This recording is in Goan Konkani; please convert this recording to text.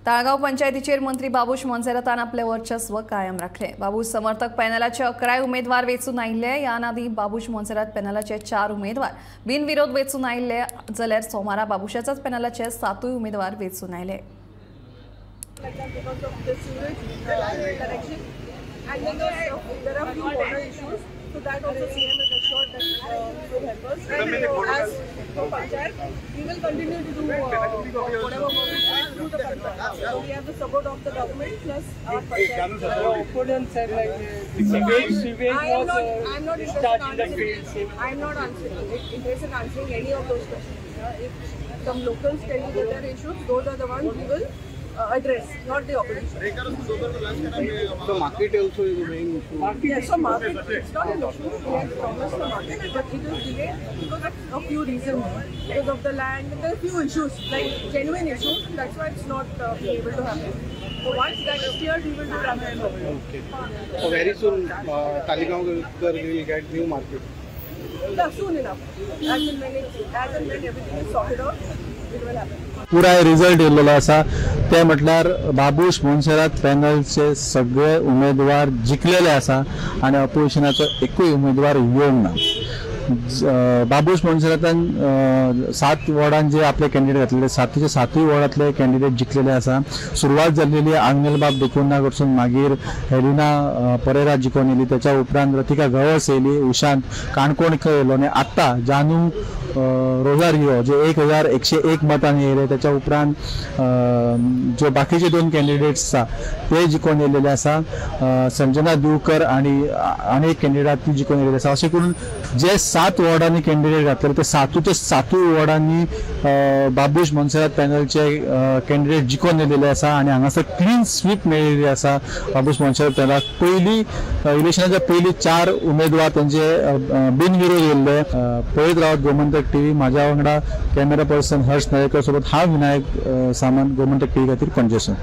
ताळगांव पंचायतीचेर मंत्री बाबूश मोन्सेरातान आपले वर्चस्व कायम राखले। बाबूश समर्थक पॅनलाचे 11 उमेदवार वेंचून आयिल्ले। ह्या आदीं बाबूश मोन्सेरात पॅनलाचे 4 उमेदवार बिनविरोध वेंचून आयिल्ले, जाल्यार सोमारा बाबूशाच्याच पॅनलाचे 7 उमेदवार वेंचून आयले। So that also CM has assured that will help us. And as for Panchayat, we will continue to do whatever work we can through the Panchayat. So we have the support of the government plus our Panchayat. The opponent said like sewage was I am not interested in answering. I am not interested in answering any of those questions. If some locals tell you that there are issues, those are the ones we will address, not the opposition. So market also is the main issue. Yeah, so market, it's not an issue. We have promised the market, but it is delayed because of a few reasons. Because of the land, there are few issues, like genuine issues. That's why it's not being able to happen. So once that is cleared, we will do that. Okay. So very soon, Taleigao will get new market. Yeah, soon enough. As and when everything is sorted out, it will happen. पुराय रिजल्ट येयल्लो आसा ते म्हटल्यार बाबूश मोन्सेरात पॅनलचे सगळे उमेदवार जिखलेले आसा आनी अपोजिशनाचो एकूय उमेदवार येवंक ना। बाबूश मोन्सेरातान 7 वॉर्डान जे आपले कॅन्डिडेट घातलेले 7च्या 7 वॉर्डांतले कॅन्डिडेट जिखलेले आसा। सुरवात जाल्लेली आंगेलबाब डिकुन्हा कडसून, मागीर हेलिना परेरा जिखून येयली, त्याच्या उपरांत रतिका गवस येयली, उशांत काणकोणकर येयलो आनी आतां जानू रोजारियो जे 1101 मतांनी येयले। त्याच्या उपरांत जो बाकीचे 2 कॅन्डिडेट्स आसा ते जिखून येयलेले आसा, संजना दिवकर आनी आनी एक कॅन्डिडेट ती जिखून येयलेली आसा। अशें करून जे 7 वॉर्डांनी कॅन्डिडेट घातले ते 7च्या 7 वॉर्डांनी बाबूश मोन्सेरात पॅनलचे कॅन्डिडेट जिखून येयलेले आसा आनी हांगासर क्लीन स्वीप मेळिल्ली आसा बाबूश मोन्सेरात पॅनलाक। पयली इलेक्शनाच्या पयली 4 उमेदवार तांचे बिनविरोध येयल्ले। पळयत रावत गोमंतक टीव्ही। माझ्या वांगडा कॅमेरा पर्सन हर्ष नायकर सोबत हांव विनायक सामंत, गोमंतक टीव्ही खातीर पणजेसून।